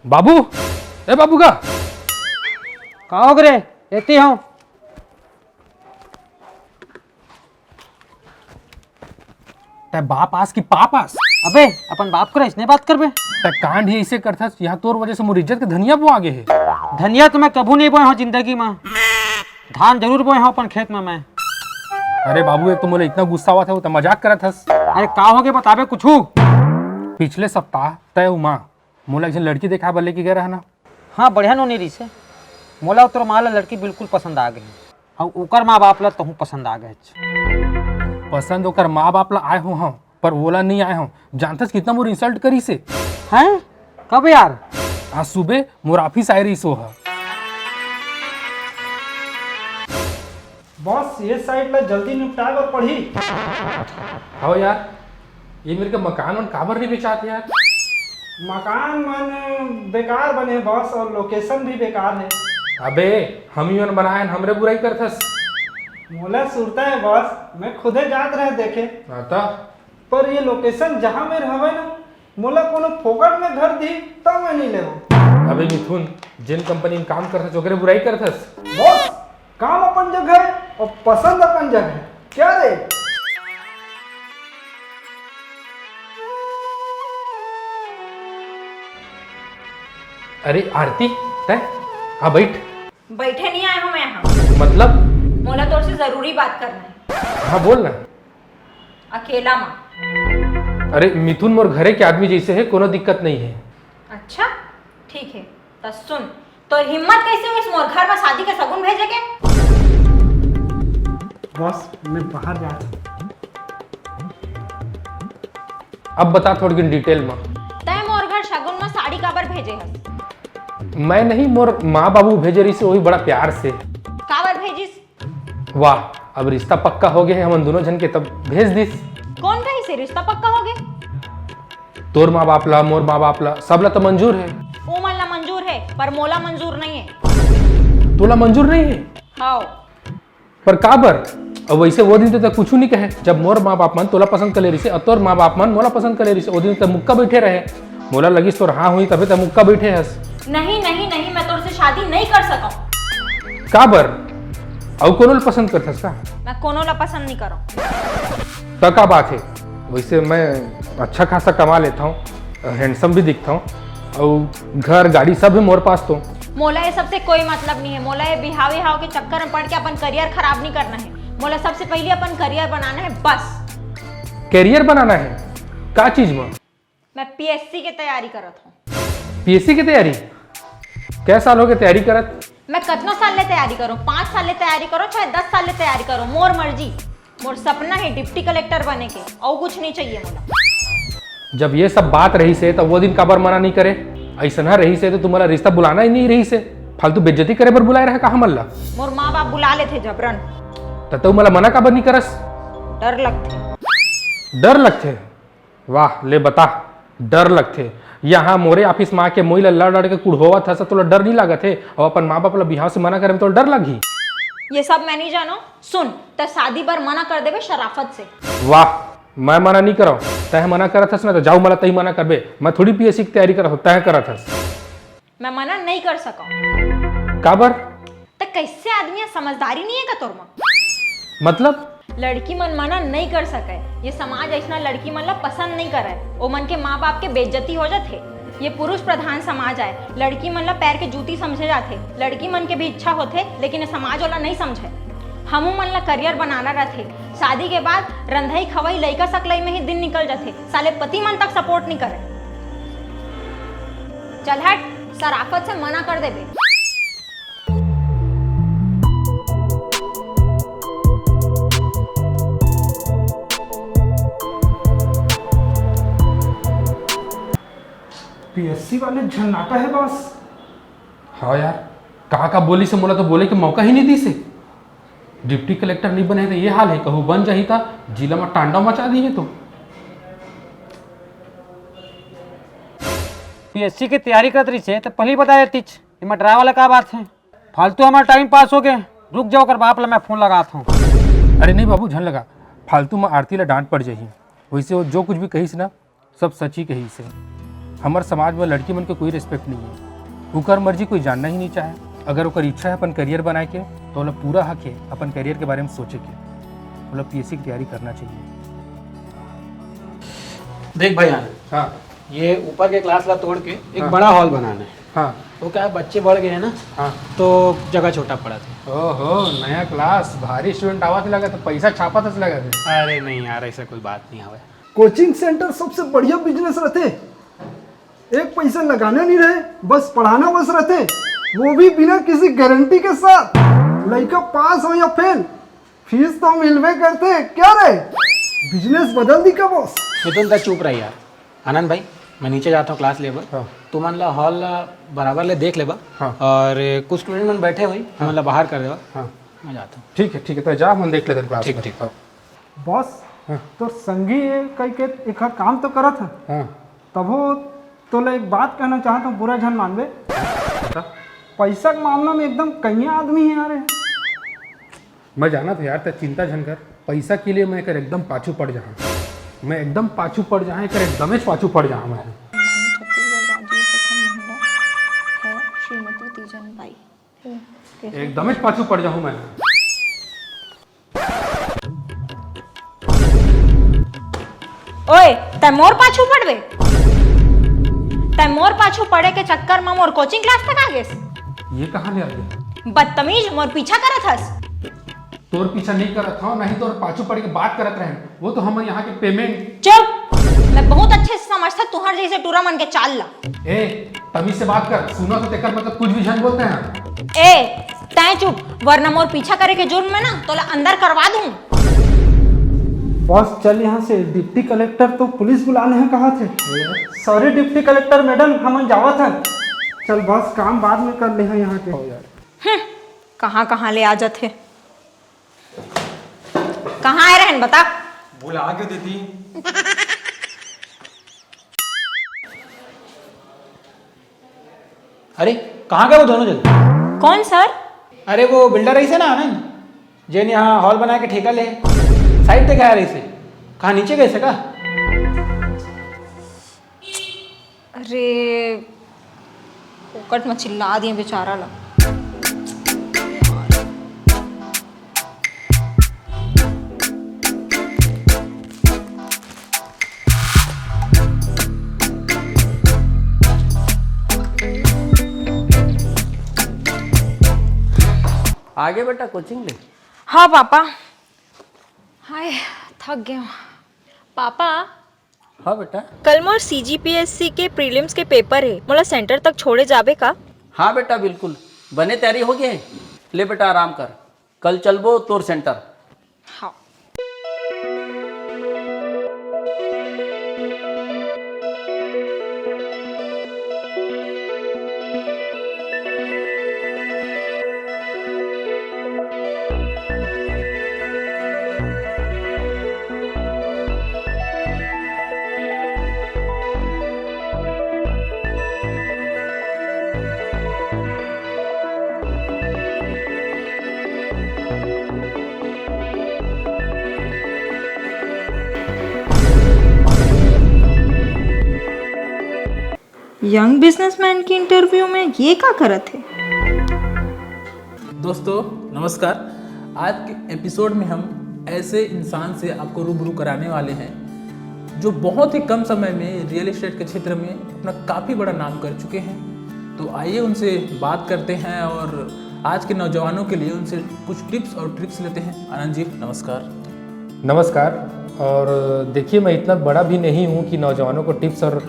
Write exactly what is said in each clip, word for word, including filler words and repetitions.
बाबू, ए बाबू का? का हो गे रे? एती हूँ। तै बाप आस कि पाप आस? अबे, अपन बाप करा अइसने बात करबे? तै कांड ही अइसे करथस, यहाँ तोर वजह से मोर इज्जत के धनिया बोआ गे हे। धनिया तो मैं कभू नहीं बोए हूँ जिंदगी में। धान जरूर बोए हूँ अपन खेत में मैं। अरे बाबू, एक तो मोला इतना गुस्सा आवत हे, वो तो मजाक करत हस। अरे का हो गे, बताबे कुछू? पिछले सप्ताह तै अउ माँ मोला एक झन लड़की देखाय बर लेके गे रहा ना। हाँ, बढ़िया नोनी रहिस हे। मोला अउ तोर माँ ला लड़की बिल्कुल पसंद आ गे हे। अउ ओकर माँ बाप ला तहूँ पसंद आ गे हे। पसंद ओकर माँ बाप ला आय हो, हाँ, पर वोला नहीं आय हो। जानथस कितना मोर insult करिस हे? हैं? कब यार? आज सुबह मोर office आय रहिस ओ ह। बॉस, ये site ला जल्दी निपटाए बर पड़ही। हव यार, ये मेर के मकान मन काबर नहीं बेचात हे यार? मकान मन बेकार बने बॉस, और location भी बेकार हे। अबे, हम ही मन बनाए हन, हमरे बुराई करथस। मोला सुरता हे बॉस, मैं खुदे जात रहे देखे। हाँ त? पर ये location जहाँ मेर हवय ना, मोला कोनो फोकट में घर दी, त मैं नहीं लेवो। अबे मिथुन, जेन company में काम करथस, ओकरे बुराई करथस? बॉस, काम अपन जगह हे और पसंद अपन जगह हे। क्या रे? अरे आरती, तै? हाँ, बैठ। बैठे नहीं आए हूँ मैं यहाँ। मतलब? मोला तोर से जरूरी बात करना हे। हाँ, बोल ना। अकेला मा। अरे मिथुन मोर घरे के आदमी जैसे हे, कोनो दिक्कत नहीं हे। अच्छा, ठीक हे, त सुन, तोर हिम्मत कैसे होइस मोर घर मा शादी के सगुन भेजे के? बॉस, मैं बाहर जात हूँ। अब बता थोड़किन detail मा। तैं मोर घर सगुन मा साड़ी काबर भेजे हस? मैं नहीं, मोर माँ बाबू भेजे रहिस, वही बड़ा प्यार से। काबर भेजिस? वाह, अब रिश्ता पक्का हो गे हे हमन दोनों झन के, तब भेज दिस। कोन कहिस हे रिश्ता पक्का हो गे? तोर माँ बाप ला, मोर माँ बाप ला, सब ला तो मंजूर हे। ओ मन ला मंजूर हे, पर मोला मंजूर नहीं हे। तोला मंजूर नहीं हे? हव। पर काबर? अब वैसे वो दिन तो तै कुछू नहीं कहे, जब मोर माँ बाप मन तोला पसंद कर ले रहिसे और तोर माँ बाप मन मोला पसंद कर ले रहिसे, वो दिन तै मुक्का बैठे रहे। मोला लगिस तोर हाँ होही, तभे तै मुक्का बैठे हस। नहीं, नहीं, नहीं, मैं तोर से शादी नहीं कर सकूं। काबर? अउ कोनो ला पसंद करथस का? मैं कोनो ला पसंद नहीं करूं। त का बात हे? वैसे मैं अच्छा खासा कमा लेता हूँ, handsome भी दिखता हूँ, अउ घर गाड़ी सब हे मोर पास तो। मोला ये सबसे कोई मतलब नहीं हे। मोला ये बिहाव विहाव के चक्कर में पड़ के अपन career खराब नहीं करना हे। मोला सबसे पहले अपन career बनाना हे, बस। Career बनाना हे? का चीज में? मैं पीएससी के तैयारी करत हूँ। पीएससी की तैयारी? कै साल हो गे तैयारी करत? मैं कतनो साल ले तैयारी करूँ, पाँच साल ले तैयारी करूँ, चाहे दस साल ले तैयारी करूँ, मोर मर्जी। मोर सपना हे डिप्टी कलेक्टर बने के, अउ कुछ नहीं चाहिए मोला। जब ये सब बात रहिसे, तब वो दिन काबर मना नहीं करे? ऐसना रहिसे तो तुम्हारा रिश्ता बुलाना ही नहीं रहिसे। फालतू बेइज्जती करे बर बुलाए रहे का हमन ला? मोर माँ बाप बुला लेथे जबरन। त तू मोला मना काबर नहीं करस? डर लगथे। डर लगथे? वाह, ले बता, डर लगथे। यहाँ मोरे ऑफिस में आके मोई ला लड़ लड़ के कुढ़ोवत हस, तोला डर नहीं लागत हे? अउ अपन माँ बाप ला बिहाव से मना करे में तोला डर लगही? ये सब मैं नहीं जानों। सुन, तै शादी बर मना कर देबे शराफत से। वाह, मैं मना नहीं करव। तै मना करत हस ना, तो जाऊ मला तही मना करबे। मैं थोड़ी पीएससी की तैयारी करत हूँ, तै करत हस। मैं मना नहीं कर सकव। काबर? त कैसे आदमी हे, समझदारी नहीं हे का तोर मा? मतलब? लड़की मन मना नहीं कर सके। ये समाज ऐसना लड़की मन ला पसंद नहीं करे। ओ मन के माँ बाप के बेइज्जती हो जाथे। ये पुरुष प्रधान समाज आय। लड़की मन ला पैर के जूती समझे जाथे। लड़की मन के भी इच्छा होथे, लेकिन ये समाज ओला नहीं समझे। हमू मन ला करियर बनाना रथे। शादी के बाद रंधई खवई लइका सकलई में ही दिन निकल जाथे। साले पति मन तक सपोर्ट नहीं करे। चल हट, सराफत से मना कर देबे। पीएससी वाले झन्नाटा हे बस। हाँ यार, का का बोलिस हे, मोला तो बोले के मौका ही नहीं दिस हे। डिप्टी कलेक्टर नहीं बने हे तो ये हाल हे, कहूँ बन जाही त जिला में टांडव मचा दिही तो। पीएससी की तैयारी करत रहिस हे तो पहली बता देतीच, एमा डराए वाला का बात हे? फालतू हमारा टाइम पास हो गे, रुक जाओ, ओकर बाप ला मैं फोन लगात हूँ। अरे नहीं बाबू, झन लगा, फालतू में आरती ला डांट पड़ जाही। वैसे वो जो कुछ भी कहिस ना, सब सच ही कहिस हे। हमर समाज में लड़की मन के कोई रिस्पेक्ट नहीं है। ओकर मर्जी कोई जानना ही नहीं चाहे। अगर ओकर इच्छा है अपन करियर बनाए के, तो ओला पूरा हक है अपन करियर के बारे में सोचे के। ओला पीएससी की तैयारी करना चाहिए। देख भाई आनंद, हाँ। ये ऊपर के क्लास ला तोड़ के एक हाँ। बड़ा हॉल बनाना है। हाँ। वो क्या है, बच्चे बढ़ गए हैं ना, हाँ। तो जगह छोटा पड़ा था। ओहो, नया क्लास, भारी स्टूडेंट आवा से लगा, तो पैसा छापा था से लगा थे। अरे नहीं यार, ऐसा कोई बात नहीं हवे। कोचिंग सेंटर सबसे बढ़िया बिजनेस रहते। एक पैसा लगाना नहीं रहे, बस पढ़ाना बस रहते, वो भी बिना किसी गारंटी के साथ। लड़का पास हो या फेल, फीस तो मिलवे करते। क्या रे, बिजनेस बदल दी का बॉस? मिथुन, दा चुप रह यार। आनंद भाई, मैं नीचे जाता हूँ क्लास लेबर। हाँ। तुमन ला हॉल ला बराबर ले देख लेबा। हाँ। और कुछ स्टूडेंट मन बैठे हुई, तुमन ला बाहर कर देबा। हाँ। मैं जाता हूँ। ठीक है, ठीक है, तो जा, हम देख लेते हैं क्लास ठीक, में। ठीक। हाँ। बॉस, हाँ। तोर संगी है कह के एखर काम तो करत है, हाँ। तभो तोला एक बात कहना चाहत हूँ, बुरा झन मानबे। बता। पैसा के मामला में एकदम कइयाँ आदमी है यार। मैं जानत हूँ यार, ते चिंता झन कर। पैसा के लिए मैं एकर एकदम पाछू पड़ जाऊँ। मैं एकदम पाछू पड़ जाऊँ, एकर एकदमेच पाछू पड़ जाऊँ मैं। छत्तीसगढ़ राज्य प्रथम महिला है श्रीमती तीजन बाई। एकदमेच पाछू पड़ जाऊँ मैं। ओए, तै मोर पाछू पड़बे? तै मोर पाछू पड़े के चक्कर म मोर कोचिंग क्लास तक आ गेस। ये कहाँ ले आ गया? बदतमीज, मोर पीछा करत हस। तोर पीछा नहीं करत हूँ, नहीं तोर पाछू पड़ के बात करत रहे। वो तो हम यहाँ के पेमेंट। चुप। मैं बहुत अच्छे से समझता तुहर जैसे टूरा मन के चाल ला। ए, तमीज से बात कर। सुना तो तेकर मतलब कुछ भी झन बोलते हैं। ए, तै चुप, वरना मोर पीछा करे के जुर्म में ना तोला अंदर करवा दूं। बॉस, चल यहाँ से। डिप्टी कलेक्टर तो पुलिस बुलाने हैं कहा थे। सॉरी डिप्टी कलेक्टर मैडम, हमन जावत हन। चल बॉस, काम बाद में कर ले हैं यहाँ के। हम्म, कहाँ कहाँ ले आ जाथे। कहाँ आए रहन बता। भुला गयो दीदी। अरे, कहाँ गए वो दोनों जन? कौन सर? अरे, वो बिल्डर रहिसे ना आनंद, जेन यहाँ हॉल बना के ठेका ले, साइड देखे रहिसे। कहाँ नीचे गए से का? अरे, फोकट में चिल्ला दिए बेचारा ला। आगे बेटा कोचिंग ले। हाँ पापा। हाय, थक गया हूँ। पापा, हाँ बेटा। कल मोर सीजीपीएससी के प्रीलिम्स के पेपर है, मोला सेंटर तक छोड़े जाबे का? हाँ बेटा, बिल्कुल। बने तैयारी हो गए है। ले बेटा, आराम कर, कल चलबो तोर सेंटर। हाँ। यंग बिजनेसमैन की इंटरव्यू में ये का करत है? दोस्तों नमस्कार। आज के एपिसोड में हम ऐसे इंसान से आपको रूबरू कराने वाले हैं जो बहुत ही कम समय में रियल एस्टेट के क्षेत्र में अपना काफ़ी बड़ा नाम कर चुके हैं। तो आइए उनसे बात करते हैं और आज के नौजवानों के लिए उनसे कुछ टिप्स और ट्रिक्स लेते हैं। आनंद जी नमस्कार। नमस्कार। और देखिए, मैं इतना बड़ा भी नहीं हूँ कि नौजवानों को टिप्स और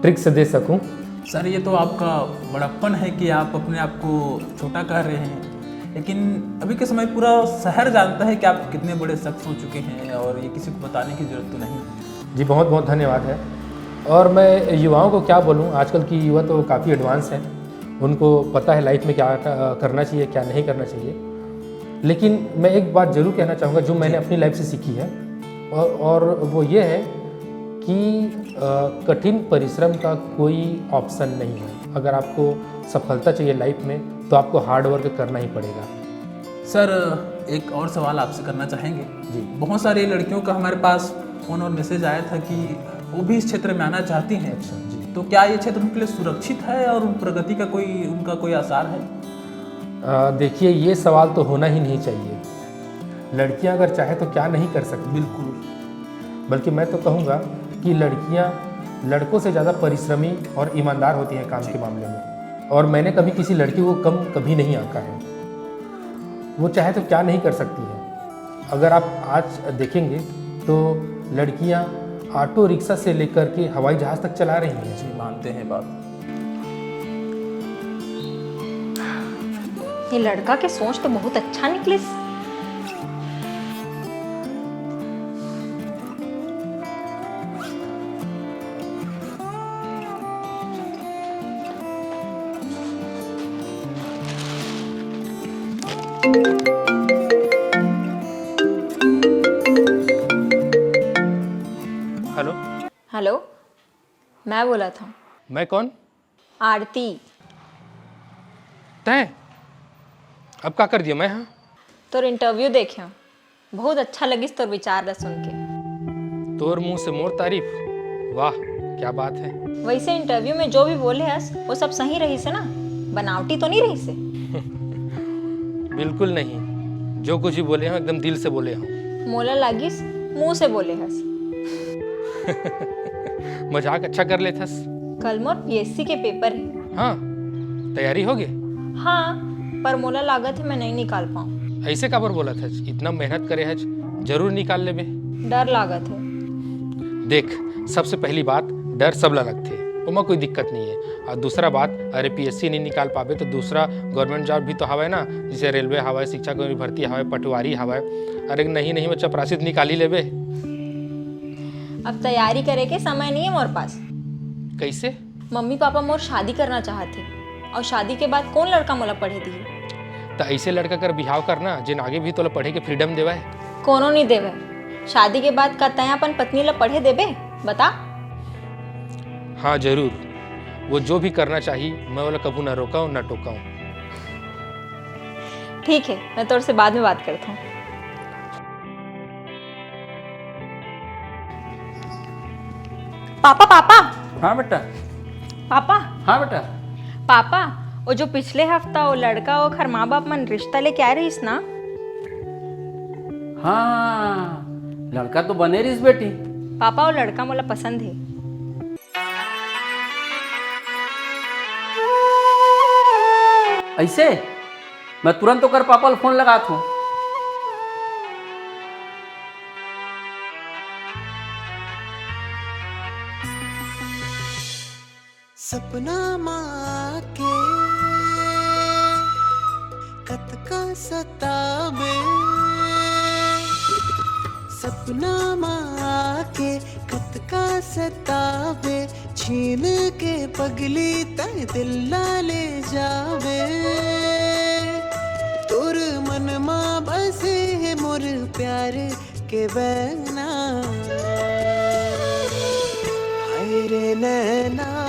ट्रिक्स दे सकूँ। सर, ये तो आपका बड़प्पन है कि आप अपने आप को छोटा कह रहे हैं, लेकिन अभी के समय पूरा शहर जानता है कि आप कितने बड़े शख्स हो चुके हैं और ये किसी को बताने की ज़रूरत तो नहीं है। जी, बहुत बहुत धन्यवाद है। और मैं युवाओं को क्या बोलूँ, आजकल की युवा तो काफ़ी एडवांस है, उनको पता है लाइफ में क्या क-, करना चाहिए, क्या नहीं करना चाहिए। लेकिन मैं एक बात ज़रूर कहना चाहूँगा जो मैंने अपनी लाइफ से सीखी है, और, और वो ये है कि अ, कठिन परिश्रम का कोई ऑप्शन नहीं है। अगर आपको सफलता चाहिए लाइफ में, तो आपको हार्ड वर्क करना ही पड़ेगा। सर, एक और सवाल आपसे करना चाहेंगे। जी। बहुत सारी लड़कियों का हमारे पास फ़ोन और मैसेज आया था कि वो भी इस क्षेत्र में आना चाहती हैं। अच्छा, जी। तो क्या ये क्षेत्र उनके लिए सुरक्षित है और उन प्रगति का कोई, उनका कोई आसार है? अ, देखिए, ये सवाल तो होना ही नहीं चाहिए। लड़कियां अगर चाहे तो क्या नहीं कर सकती। बिल्कुल। बल्कि मैं तो कहूँगा कि लड़कियां लड़कों से ज़्यादा परिश्रमी और ईमानदार होती हैं काम के मामले में, और मैंने कभी किसी लड़की को कम कभी नहीं आंका है। वो चाहे तो क्या नहीं कर सकती है। अगर आप आज देखेंगे तो लड़कियां ऑटो रिक्शा से लेकर के हवाई जहाज तक चला रही हैं। जी, मानते हैं बात। ये लड़का के सोच तो बहुत अच्छा निकलिस। हेलो। हेलो, मैं बोलत हूँ। मैं कौन? आरती। तैं? अब का कर दिया मैं, हाँ? तोर इंटरव्यू देखे हूँ, बहुत अच्छा लगिस तोर विचार ला सुन के। तोर मुंह से मोर तारीफ, वाह, क्या बात है। वैसे इंटरव्यू में जो भी बोले हस, वो सब सही रहिस हे ना, बनावटी तो नहीं रहिस हे? बिल्कुल नहीं, जो कुछ भी बोले हूँ एकदम दिल से बोले हूँ। मोला लागिस मुंह से बोले हस। मजाक अच्छा कर लेथस। कल मोर पीएससी के पेपर हे। हाँ, तैयारी हो गे? हाँ, पर मोला लागत हे मैं नहीं निकाल पाऊँ। ऐसे काबर बोलत हस? इतना मेहनत करे हस, जरूर निकाल लेबे। डर लागत हे। देख, सबसे पहली बात, डर सबला लगथे, ओमा कोई दिक्कत नहीं है। और दूसरा बात, अरे पीएससी नहीं निकाल पाबे तो दूसरा गवर्नमेंट जॉब भी तो हवय ना, जैसे रेलवे हवय, शिक्षक भर्ती हवय, पटवारी हवय। अरे नहीं नहीं में चपरासी तो निकाल ही लेबे। अब तैयारी करे के समय नहीं है मोर पास। कैसे? मम्मी पापा मोर शादी करना चाहत हे, और शादी के बाद कौन लड़का मोला पढ़े दिही? त ऐसे लड़का कर बिहाव करना, जेन आगे भी तोला पढ़े के फ्रीडम देवय। कोनो नहीं देवय। शादी के बाद का तैं अपन पत्नी ला पढ़े देबे? बता। हाँ जरूर, वो जो भी करना चाही, मैं ओला कभू ना रोकव ना टोकव। ठीक है, मैं तोर से बाद में बात करता हूँ। Papa, papa. हाँ बेटा। पापा। हाँ बेटा। पापा, वो जो पिछले हफ्ता वो लड़का ओखर माँ बाप मन रिश्ता लेके आए रहिस ना। हाँ, लड़का तो बने रहिस बेटी। पापा, वो लड़का मोला पसंद है। ऐसे? मैं तुरंत ओकर पापा ल फोन लगात हूँ। सपना माँ के कतका सताबे, सपना माँ के कतका सताबे, छीन के पगली तैं दिल ला ले जाबे। तोर मन मा बसे हे मोर प्यार के बहना। हाय रे नैना।